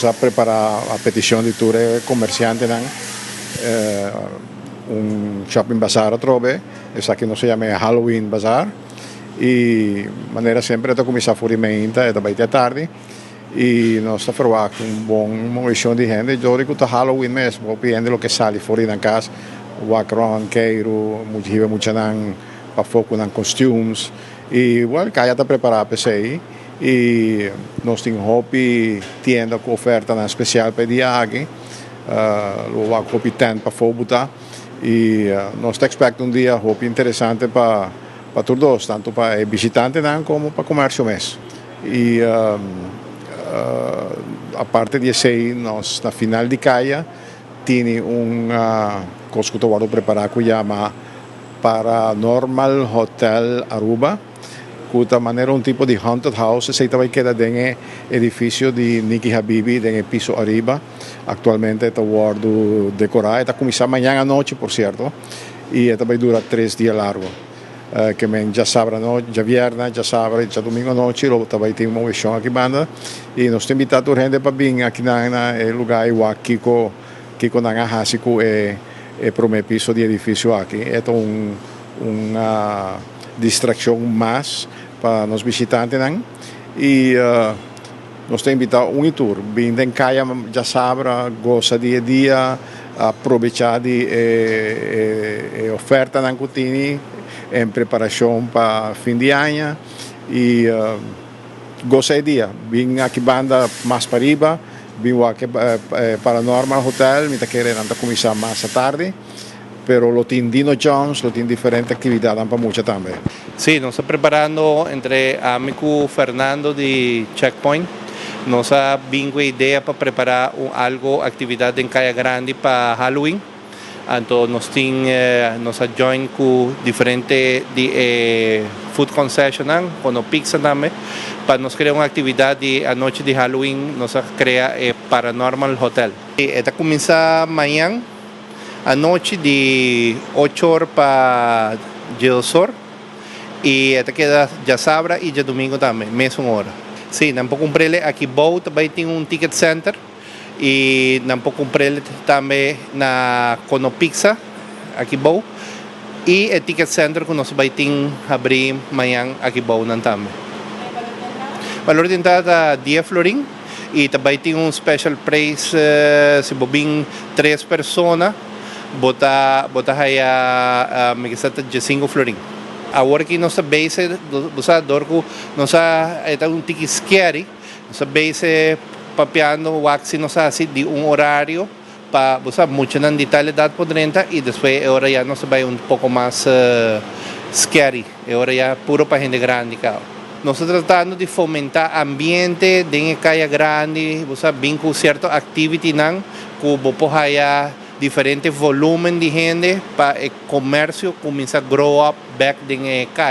Nos a prepara, a peticion di tur comerciantenan, un shopping bazaar atrobe. Esaki nos ta yama Halloween Bazaar. Y manera semper ta cuminsa for di mainta y bay te atardi. Y nos ta verwacht un bon movecion di hende. Door cu ta Halloween mes, hopi hende lo kier sali for di cas, wak rond, keiro, mucho muchanan pafo cu nan costumes. Y well, caya ta prepara pa esey. Y nos tin hopi tienda cu oferta nan special pa e dia aki. Lo wak hopi tent pafo bota. Y nos ta expect un dia hopi interesante pa tur dos, tanto pa bishitantenan como pa comercio mes. Y aparte di esey, nos na final di caya tin un cos cu ta prepara cu yama Paranormal Hotel Aruba, cu ta manera un tipo di haunted house. Esey tambe keda den edificio di Niki Habibi, den piso ariba. Actualmente ta wordo decora, ta cuminsa mañan anochi, por cierto, y tambe dura 3 dia largo. Kiermen diasabra anochi, diabierna, diasabra y diadomingo anochi, lo tambe tin un movecion aki banda. Y nos ta invita tur hende pa bin aki na luga y wak kico nan a hasi cu e prome piso di edificio aki. E ta un distraccion mas pa nos bishitantenan. Y nos ta invita un y tur, bin den caya diasabra, gosa di dia, aprovecha di ofertanan cu tin den preparacion pa fin di aña y gosa di dia. Bin aki banda mas pariba, bin aki Paranormal Hotel, mi ta kere nan ta cuminsa mas atardi, pero lo tin Dino Jones, lo tin diferente actividad pa mucha tambe. Si, nos ta preparando entre ami cu Fernando di Checkpoint. Nos a bin cu idea pa prepara algo actividad den Caya Grandi pa Halloween. Anto nos a join cu diferente di food concession, cu pizza tambe, pa nos crea un actividad di anochi di Halloween. Nos a crea Paranormal Hotel. Y ta cuminsa mañan anochi di 8 or pa 10 or y ta keda diasabra y diadomingo tambe, mesun ora. Si, nan por cumpra aki bou, tambe tin un ticket center y nan por cumpra tambe na Cono Pizza aki bou y e ticket center cu nos ta bay tin habri mañan aki bou nan tambe. Balor di entrada 10 florin y tambe tin un special price, si bo bin tres persona, bo ta haya mi ta 5 florin. Awor cu nos base, bo sa, dor cu nos ta un tiki scary, nos base papiando wak si nos hasi di un horario pa, bo sa, muchanan di tal edad por drenta y despues awor ya nos bay un poco mas scary, awor ya puro pa hende grandi caba. Nos ta tratando di fomenta ambiente den Caya Grandi, bo sa, bin cu cierto activity nan, cu bo por haya diferente volumen di hende pa e comercio cuminsa grow up back den caya.